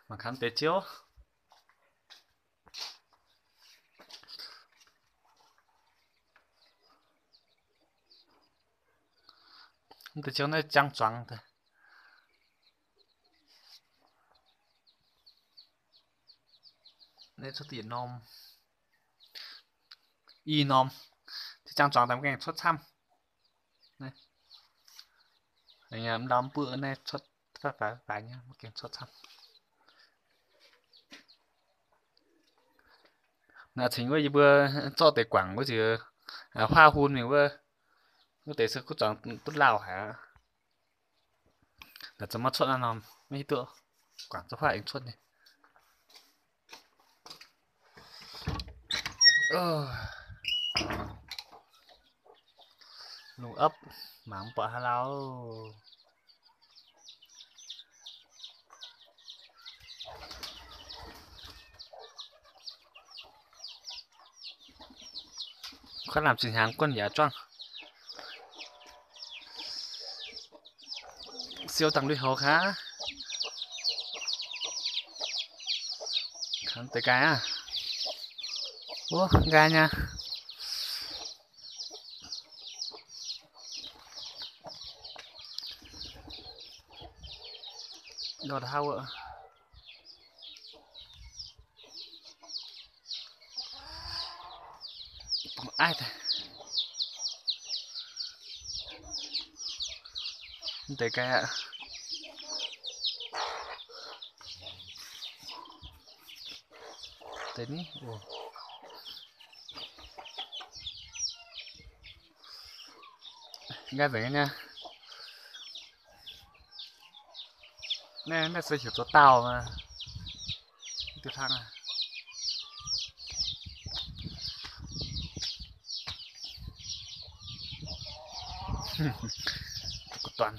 Mangc gaax deix ziouv. Deix ziouv naaiv jangv zuangx daaih. Naaiv cuotv diex norm, i norm, jangv zuangx daaih maiv gaengh cuotv camv. Naaiv, mv ndau mv buoqv naaiv cuotv faix faix nyei, maiv gaengh cuotv camv. Naaiv cingx wuov yie mbuo zorqv deix guangc wuov ziouc huaav hun mingh wuov, wuov deix se kuv zuangx duqv lauh haic aqv. Naaiv za'gengh maiv cuotv naaiv norm, maiv hiuv duqv guangc zorqv huaav aengx cuotv nyei. Lungh opv mangc mv buatc haaix lauh. Kuaaiv lamh zinh hnaangx guanh yaac juangv. Siou dangh lui-houx kaav. Kangx deix nqaai aqv. Wuov nqaai nyei. Ndortv haav wuov. Bungx aiv daaih. Mv deix nqaai aqv. Deix ni oc. Nqaai nzengc nyei. Naaiv, naaiv se heuc zoux daauh maah. Duqv hnangv aqv. Duqv gu'dorn.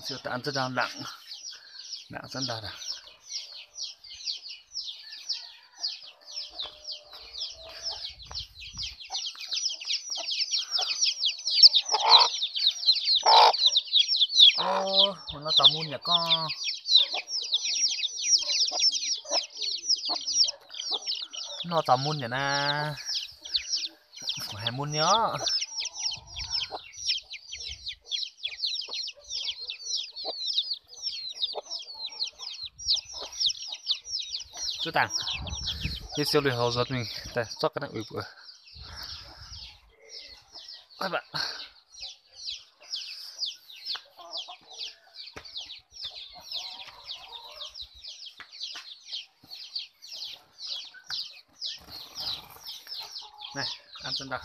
Siou daaih an zunv ndau nangc, nangc zunv ndau. Ov, nor zaux mun yaac gorngv. Nor zaux mun yaac naaiv, haiz mun nyei orqv. Zuov dangh, yie siou lui-houx nzuonx mingh daaih zorqv ga'naaiv uix mbuo. Naaiv, an zunv ndau.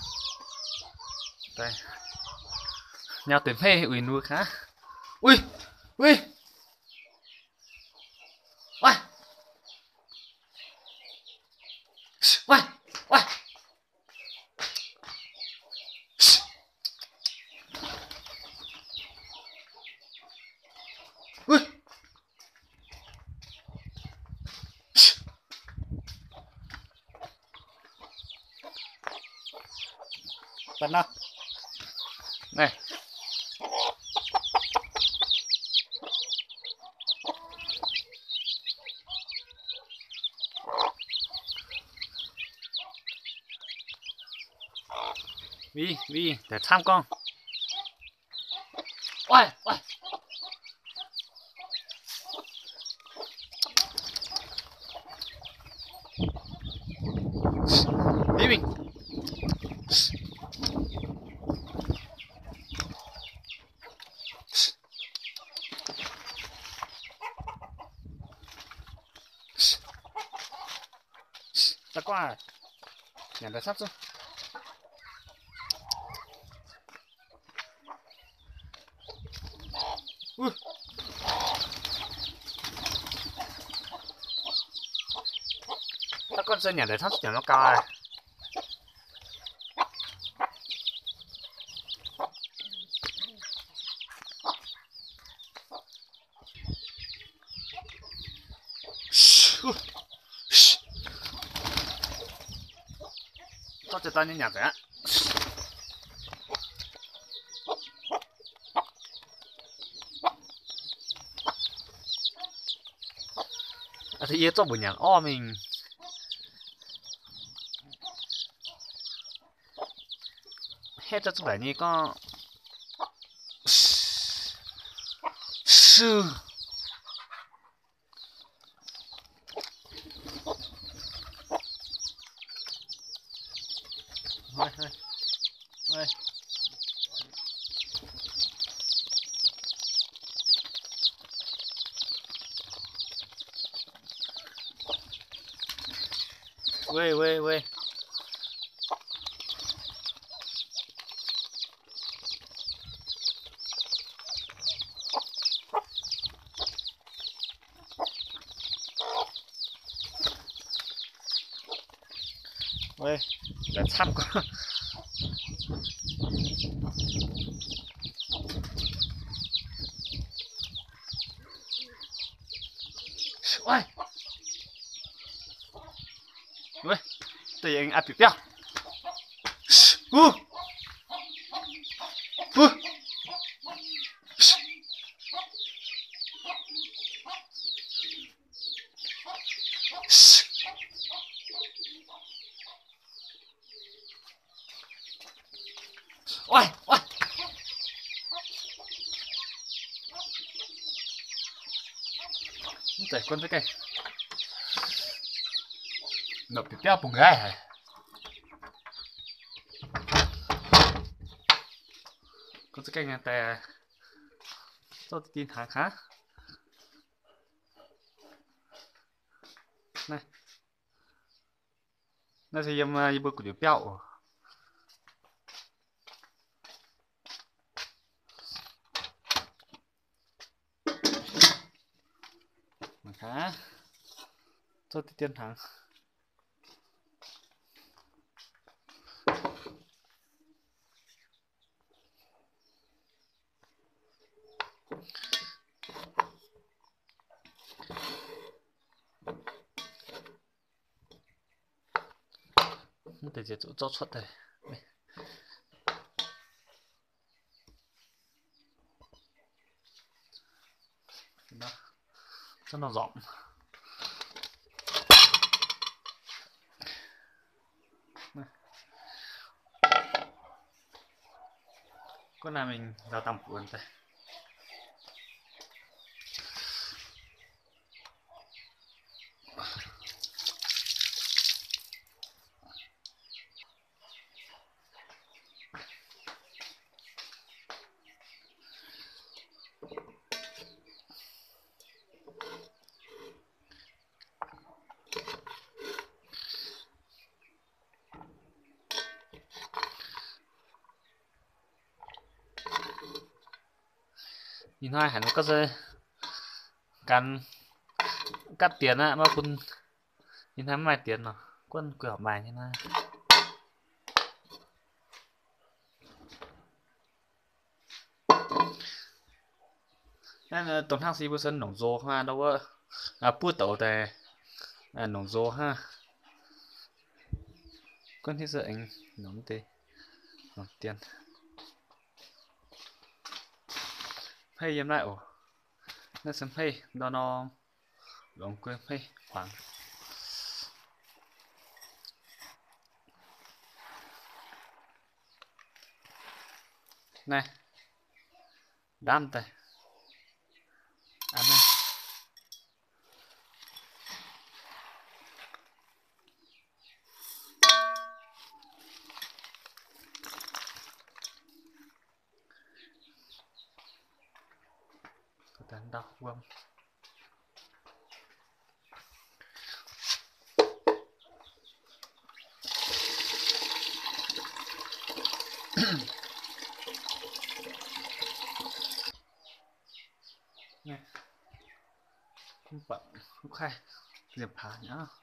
Nyau deix hmeiv uix nduqc gaax. Uix, uix. Waih, waih, waih. Naaiv. Vinh, vinh, daaih camv gorngv. Oix, oix. Vinh, vinh. Da'guaih, nyanc daaih camv zuqc. Da'guaih se nyanc daaih camv zuqc, nyanc maiv gau aqv. Zorqv jiex daaih nyei nyanc nzengc aqv. Yie zorqv mbuoqc nyanc orv mingh. Haeqv za'gengh mbaeqc nyei gorngv. Suv. Weiv, weiv, weiv. Weiv, laaix camv gorngv. Weiv, deix yie aengx aqv bieqc biauv. Huv, huv. Oix, oix. Mv zeiz guon za'gengh nopc bieqc biauv bungx nqaiv haic. Guon za'gengh daaih zorqv deix hnaangx hnangv. Naaiv, naaiv se yiem, yie mbuo gu'nyuoz biauv oc. Mangc gaax, zorqv deix dien hnaangx. Mv deix ziouc zorqv cuotv daaih. Zorqv nor nzormc. Guov naaiv mingh nzaaux dangh buonc daaih. Ih hnoi haiz nor gapv se gan gapv dienx aqv, maiv bun ih hnoi mv maaih dienx nor, guonv guih horpc maaih nyei naaiv. Naaiv dongh hnangv se yie mbuo se nongc nzox hnangv ndau wuov, buov douc daaih nongc nzox hnangv. Guonv hitv se aengx nongc deix, nongc dien. Hmeiv yiem naaiv oc. Naaiv se hmeiv ndau norm, longx guei hmeiv huangx. Naaiv, ndamv daaih. Aa, naaiv. Ndau wuom. Mv baac mv kaaih ziepc hlaax nyei aqv.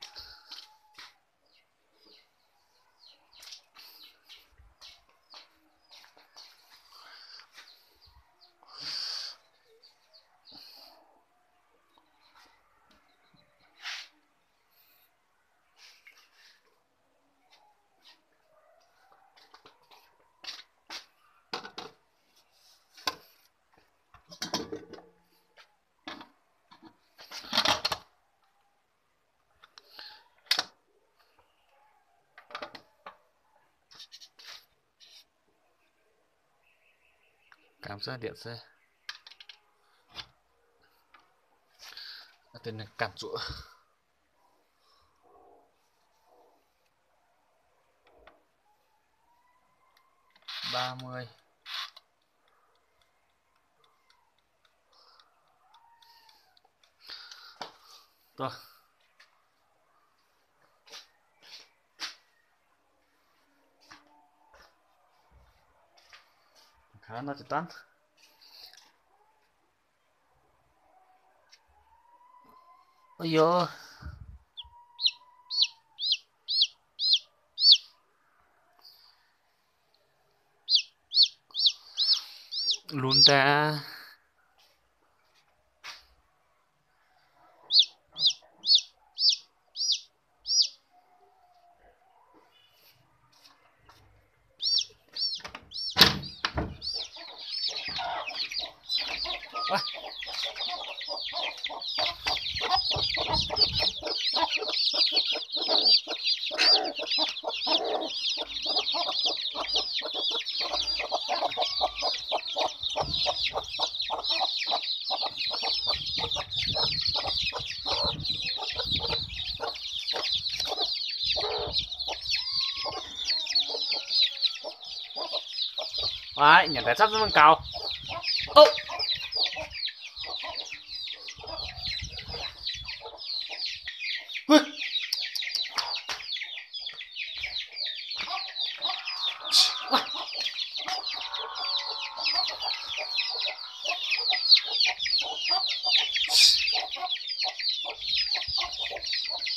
Ganh se, lietc se. Deix ninh ganh zuqc ba mươi. Kaav nor ziouc dangv. Ov, lunx daaih aqv. Aav, nyanc daaih camv zungv mangc gaux. Ov!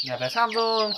Nyanc daaih camv zungv.